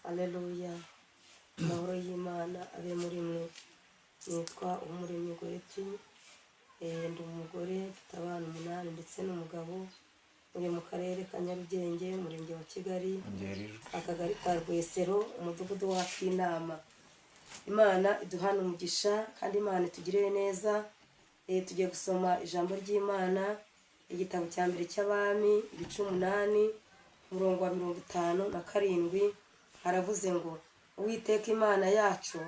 Aleluya! Amahoro y'Imana abe muri mwe. Nitwa Uwumuremyi Goreti, ndi umugore, mfite abana umunani ndetse n'umugabo. Ntuye mu Karere ka Nyarugenge, Umurenge wa Kigali, Ongera ijwi. Akagari ka Rwesero, Umudugudu wa Kinama. Imana iduhane umugisha kandi Imana itugirire neza. Tugiye gusoma ijambo ry'Imana, Igitabo cya Mbere cy'Abami, ibice 8, umurongo wa 57. Haravuze ngo: "Uwiteka Imana yacu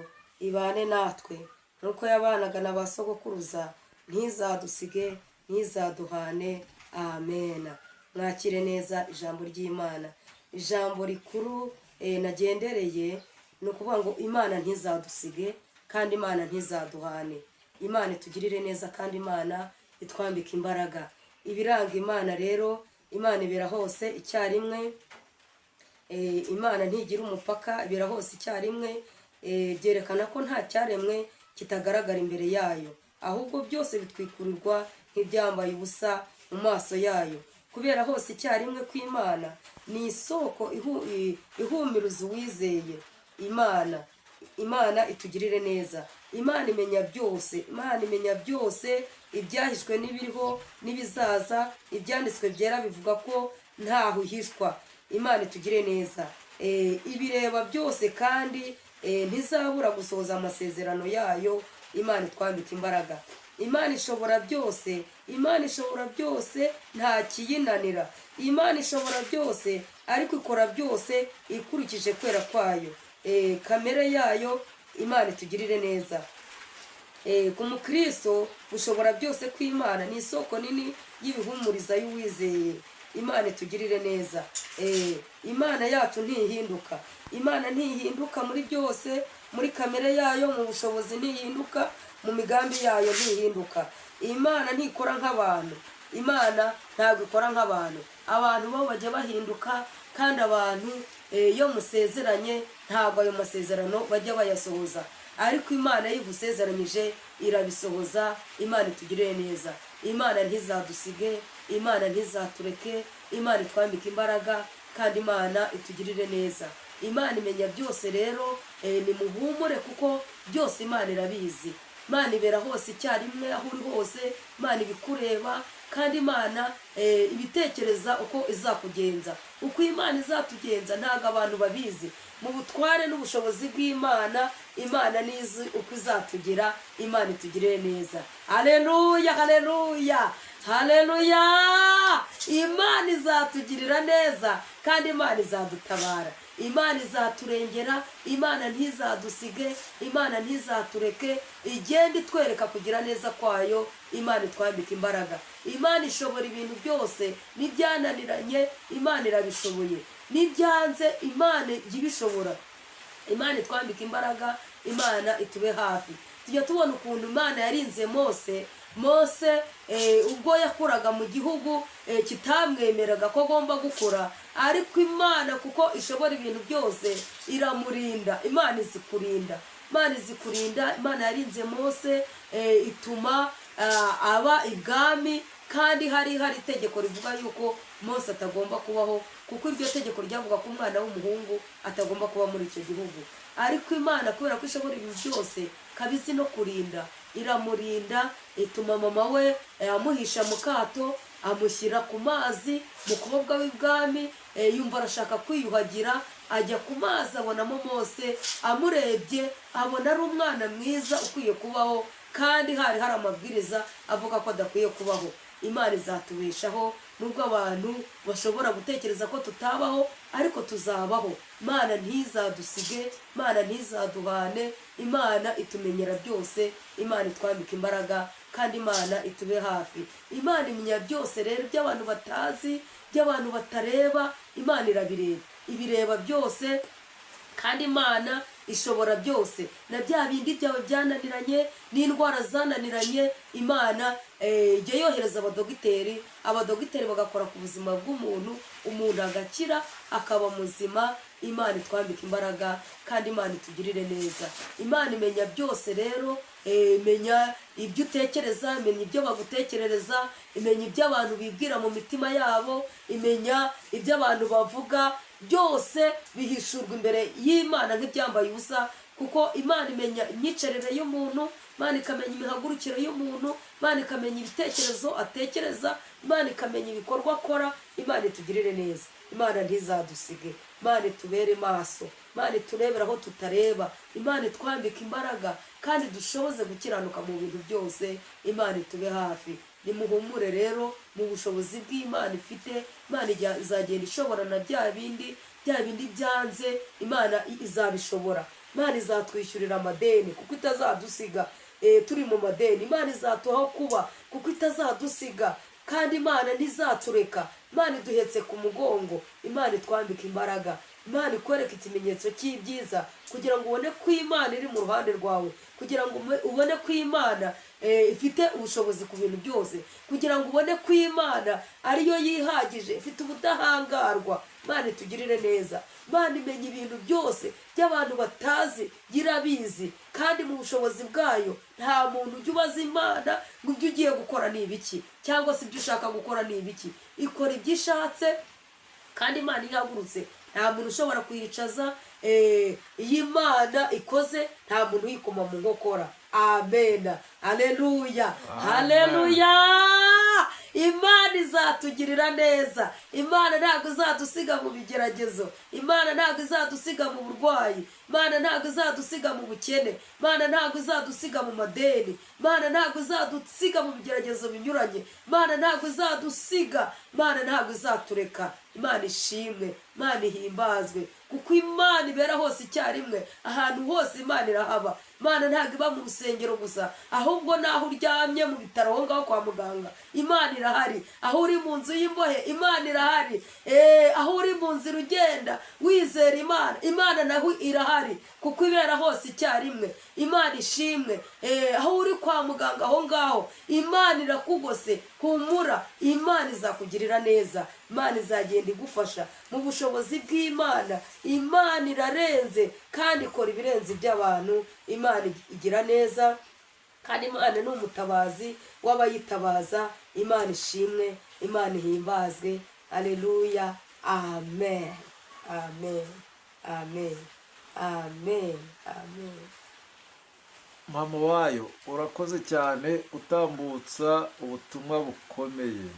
ibane natwe nk'uko yabanaga na ba sogokuruza, ntizadusige, ntizaduhane. Amena." Mwakire neza ijambo ry'Imana. Ijambo rikuru nagendereye ni ukuvuga ngo Imana ntizadusige kandi Imana ntizaduhane. Imana itugirire neza kandi Imana itwambike imbaraga. Ibiranga Imana rero, Imana ibera hose icyarimwe. Imana ntigira umupaka, ibera hose icyarimwe. Byerekana ko nta cyaremwe kitagaragara imbere yayo, ahubwo byose bitwikurirwa nk'ibyambaye ubusa mu maso yayo. Kubera hose icyarimwe kw'Imana ni isoko ihumuriza uwizeye Imana. Imana itugirire neza. Imana imenya byose, Imana imenya byose, ibyahishwe n'ibiriho n'ibizaza. Ibyanditswe byera bivuga ko ntaho ihishwa. Imana itugire neza. Ibireba byose kandi ntizabura gusohoza amasezerano yayo. Imana itwambika imbaraga. Imana ishobora byose, Imana ishobora byose, nta kiyinanira. Imana ishobora byose, ariko ikora byose ikurikije kwera kwayo, kamere yayo. Imana itugirire neza. Ku mukristo, gushobora byose kw'Imana ni isoko nini y'ibihumuriza y'uwizeye. Imana itugirire neza. Imana yacu ntihinduka, Imana ntihinduka muri byose, muri kamere yayo, mu bushobozi ntihinduka, mu migambi yayo ntihinduka. Imana ntikora nk'abantu, Imana ntabwo ikora nk'abantu. Abantu bo bajya bahinduka, kandi abantu iyo musezeranye ntabwo ayo masezerano bajya bayasohoza, ariko Imana iyo igusezeranyije irabisohoza. Imana itugirire neza. Imana ntizadusige, Imana ntizatureke. Imana itwambike imbaraga kandi Imana itugirire neza. Imana imenya byose rero, nimuhumure kuko byose Imana irabizi. Imana ibera hose icyarimwe, aho uri hose Imana ibikureba, kandi Imana ibitekereza uko izakugenza. Uko Imana izatugenza ntabwo abantu babizi. Mu butware n'ubushobozi bw'Imana, Imana nizi uko izatugira. Imana itugirire neza. Haleluya, haleluya, haleluya! Imana izatugirira neza kandi Imana izadutabara, Imana izaturengera. Imana ntizadusige, Imana ntizatureke. Igenda itwereka kugira neza kwayo. Imana itwambika imbaraga. Imana ishobora ibintu byose. N'ibyananiranye Imana irabishoboye, n'ibyanze Imana ijya ibishobora. Imana itwambika imbaraga, Imana itube hafi. Tujya tubona ukuntu Imana yarinze Mose. Mose ubwo yakuraga mu gihugu kitamwemeraga ko agomba gukura, ariko Imana kuko ishobora ibintu byose iramurinda. Imana izi kurinda, Imana izi kurinda. Imana yarinze Mose, ituma aba ibwami, kandi hari itegeko rivuga yuko Mose atagomba kubaho, kuko iryo tegeko ryavuga ko umwana w'umuhungu atagomba kuba muri icyo gihugu. Ariko Imana, kubera ko ishobora ibintu byose, kabisi no kurinda, iramurinda, ituma mama we amuhisha mu kato, amushyira ku mazi. Mukobwa w'ibwami yumva arashaka kwiyuhagira, ajya ku mazi, abonamo Mose. Amurebye abona ari umwana mwiza ukwiye kubaho, kandi hari amabwiriza avuga ko adakwiye kubaho. Imana izatubeshaho nubwo abantu bashobora gutekereza ko tutabaho, ariko tuzabaho. Imana ntizadusige, Imana ntizaduhane. Imana itumenyera byose. Imana itwambika imbaraga kandi Imana itube hafi. Imana imenya byose rero, ibyo abantu batazi, ibyo abantu batareba, Imana irabireba, ibireba byose. Kandi Imana ishobora byose, na bya bindi byawe byananiranye n'indwara zananiranye, Imana ijya yohereza abadogiteri, abadogiteri bagakora ku buzima bw'umuntu, umuntu agakira akaba muzima. Imana itwambika imbaraga kandi Imana itugirire neza. Imana imenya byose rero, imenya ibyo utekereza, imenya ibyo bagutekerereza, imenya ibyo abantu bibwira mu mitima yabo, imenya ibyo abantu bavuga. Byose bihishurwa imbere y'Imana nk'ibyambaye ubusa, kuko Imana imenya imyicarire y'umuntu, Imana ikamenya imihagurukire y'umuntu, Imana ikamenya ibitekerezo atekereza, Imana ikamenya ibikorwa akora. Imana itugirire neza, Imana ntizadusige, Imana itubere maso, Imana iturebera aho tutareba, Imana itwambika imbaraga kandi dushoboze gukiranuka mu bintu byose. Imana itube hafi. Nimuhumure rero, mu bushobozi bw'Imana ifite, Imana izagenda ishobora na bya bindi, bya bindi byanze, Imana izabishobora. Imana izatwishyurira amadeni kuko itazadusiga turi mu madeni. Imana izatuha aho kuba kuko itazadusiga, kandi Imana ntizatureka. Imana iduhetse ku mugongo. Imana itwambika imbaraga. Imana ikwereka ikimenyetso cy'ibyiza kugira ngo ubone ko Imana iri mu ruhande rwawe, kugira ngo ubone ko Imana ifite ubushobozi ku bintu byose, kugira ngo ubone ko Imana ariyo yihagije, ifite ubudahangarwa. Imana itugirire neza. Imana imenya ibintu byose by'abantu batazi, irabizi, kandi mu bushobozi bwayo nta muntu ujya ubaza Imana ngo ibyo ugiye gukora ni ibiki, cyangwa se ibyo ushaka gukora ni ibiki. Ikora ibyo ishatse, kandi Imana ihagurutse nta muntu ushobora kuyicaza. Iyo Imana ikoze nta muntu uyikoma mu nkokora. Amena, aleluya, haleluya. Imana izatugirira neza. Imana ntabwo izadusiga mu bigeragezo. Imana ntabwo izadusiga mu burwayi. Imana ntabwo izadusiga mu bukene. Imana ntabwo izadusiga mu madeni. Imana ntabwo izadusiga mu bigeragezo binyuranye. Imana ntabwo izadusiga. Imana ntabwo izatureka. Imana ishimwe, Imana ihimbazwe, kuko Imana ibera hose icyarimwe. Ahantu hose Imana irahaba. Imana ntabwo iba mu rusengero gusa, ahubwo n'aho uryamye mu bitaro, aho ngaho kwa muganga, Imana irahari. Aho uri mu nzu y'imbohe, Imana irahari. Aho uri mu nzira ugenda wizera Imana, Imana naho irahari, kuko ibera hose icyarimwe. Imana ishimwe. Aho uri kwa muganga, aho ngaho Imana irakugose. Humura, Imana izakugirira neza. Imana izagenda igufasha mu bushobozi bw'Imana. Imana irarenze kandi ikora ibirenze iby'abantu. Imana igira neza, kandi Imana ni umutabazi w'abayitabaza. Imana ishimwe, Imana ihimbazwe. Aleluya, amen, amen, amen, amen, amen. Mama wayo, urakoze cyane utambutsa ubutumwa bukomeye.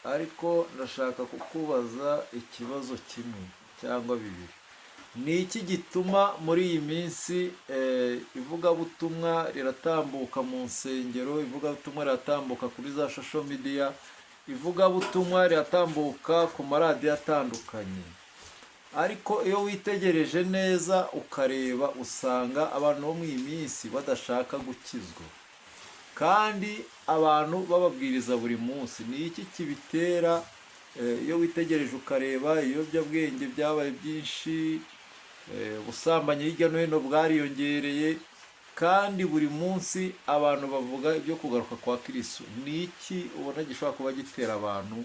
Ariko ndashaka kukubaza ikibazo kimwe cyangwa bibiri. Ni iki gituma muri iyi minsi ivugabutumwa riratambuka mu nsengero, ivugabutumwa riratambuka kuri za social media, ivugabutumwa riratambuka ku maradiyo atandukanye, ariko iyo witegereje neza ukareba usanga abantu bo mu iyi minsi badashaka gukizwa, kandi abantu bababwiriza buri munsi? Ni iki kibitera? Iyo witegereje ukareba, ibiyobyabwenge byabaye byinshi, ubusambanyi hirya no hino bwariyongereye, kandi buri munsi abantu bavuga ibyo kugaruka kwa Kirisitu. Ni iki ubona gishobora kuba gitera abantu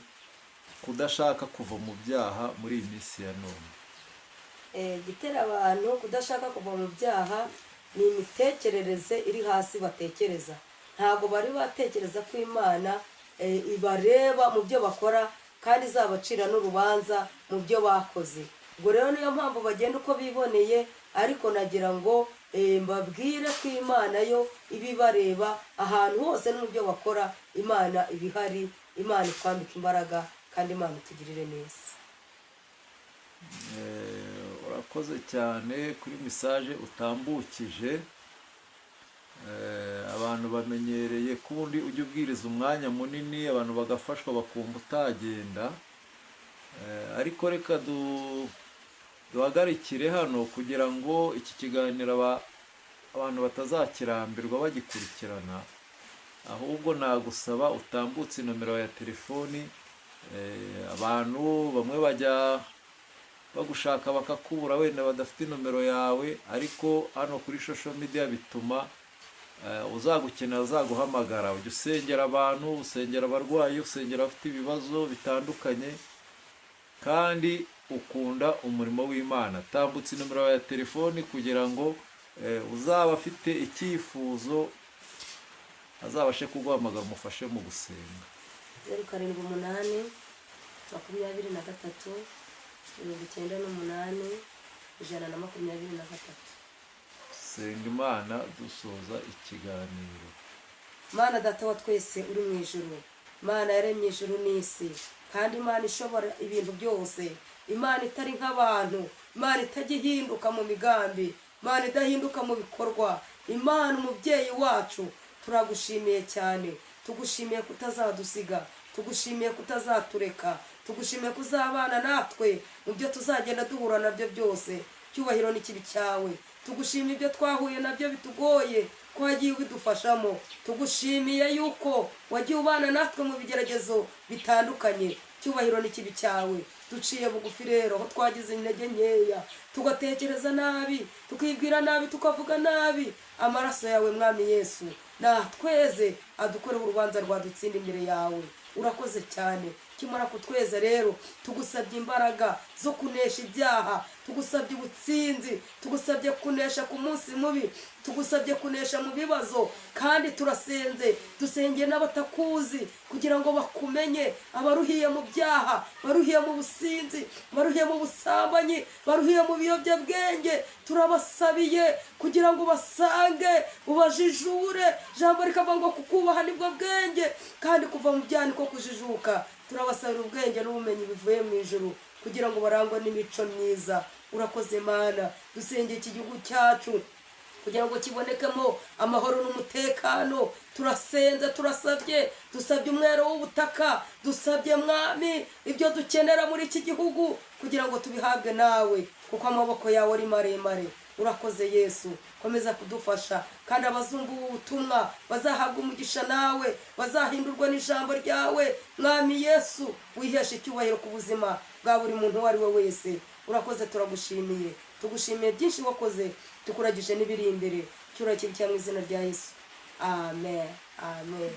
kudashaka kuva mu byaha muri iyi minsi ya none? Gitera abantu kudashaka kuva mu byaha ni imitekerereze iri hasi batekereza. Ntabwo bari batekereza ko Imana ibareba mu byo bakora, kandi izabacira n'urubanza mu byo bakoze. Ubwo rero niyo mpamvu bagenda uko biboneye. Ariko nagira ngo mbabwire ko Imana yo iba ibareba ahantu hose no mu byo bakora. Imana iba ihari. Imana itwambika imbaraga, kandi Imana itugirire neza. Urakoze cyane kuri message utambukije. Abantu bamenyereye ko ubundi ujya ubwiriza umwanya munini, abantu bagafashwa, bakumva utagenda. Ariko reka duhagarikire hano kugira ngo iki kiganiro abantu batazakirambirwa bagikurikirana. Ahubwo nagusaba utambutse nomero ya telefoni. Abantu bamwe bajya bagushaka bakakubura, wenda badafite nomero yawe, ariko hano kuri social media bituma uzagukenera azaguhamagara. Ujya usengera abantu, usengera abarwayi, usengera abafite ibibazo bitandukanye, kandi ukunda umurimo w'Imana. Tambutse nomero yawe ya telefoni kugira ngo uzaba afite icyifuzo azabashe kuguhamagara, umufashe mu gusenga. 078. 23 98 123. Senga Imana dusoza ikiganiro. Mana Data wa twese uri mu ijuru, Mana yaremye ijuru n'isi, kandi Imana ishobora ibintu byose, Imana itari nk'abantu, Imana itajya ihinduka mu migambi, Imana idahinduka mu bikorwa, Imana umubyeyi wacu, turagushimiye cyane. Tugushimiye kutazadusiga, tugushimiye kutazatureka, tugushimiye kuzabana natwe mu byo tuzagenda duhura nabyo byose. Cyubahiro n'ikibi cyawe. Tugushimiye ibyo twahuye nabyo bitugoye, ko wagiye ubidufashamo. Tugushimiye yuko wagiye ubana natwe mu bigeragezo bitandukanye. Cyubahiro n'ikibi cyawe. Duciye bugufi rero aho twagize intege nkeya, tugatekereza nabi, tukibwira nabi, tukavuga nabi. Amaraso yawe, Mwami Yesu, natweze, adukoreho urubanza rwadutsinda imbere yawe. Urakoze cyane. Kimara kutweza rero, tugusabye imbaraga zo kunesha ibyaha, tugusabye ubutsinzi, tugusabye kunesha ku munsi mubi, tugusabye kunesha mu bibazo. Kandi turasenze, dusengeye n'abatakuzi kugira ngo bakumenye, abaruhiye mu byaha, baruhiye mu businzi, baruhiye mu busambanyi, baruhiye mu biyobyabwenge. Turabasabiye kugira ngo basange, ubajijure. Ijambo rikavuga ngo kukubaha nibwo bwenge, kandi kuva mu byaha niko kujijuka. Turabasabira ubwenge n'ubumenyi bivuye mu ijuru kugira ngo barangwe n'imico myiza. Urakoze Mana. Dusengeye iki gihugu cyacu kugira ngo kibonekemo amahoro n'umutekano. Turasenze, turasabye, dusabye umwero w'ubutaka, dusabye, Mwami, ibyo dukenera muri iki gihugu kugira ngo tubihabwe nawe, kuko amaboko yawe ari maremare. Urakoze Yesu, komeza kudufasha. Kandi abazumva ubu butumwa bazahabwa umugisha nawe, bazahindurwa n'ijambo ryawe. Mwami Yesu, wihesha icyubahiro ku buzima bwa buri muntu uwo ari we wese. Urakoze, turagushimiye, tugushimiye byinshi wakoze, tukuragije n'ibiri imbere. Cyubahiro kibi cya mu izina rya Yesu, amen, amen.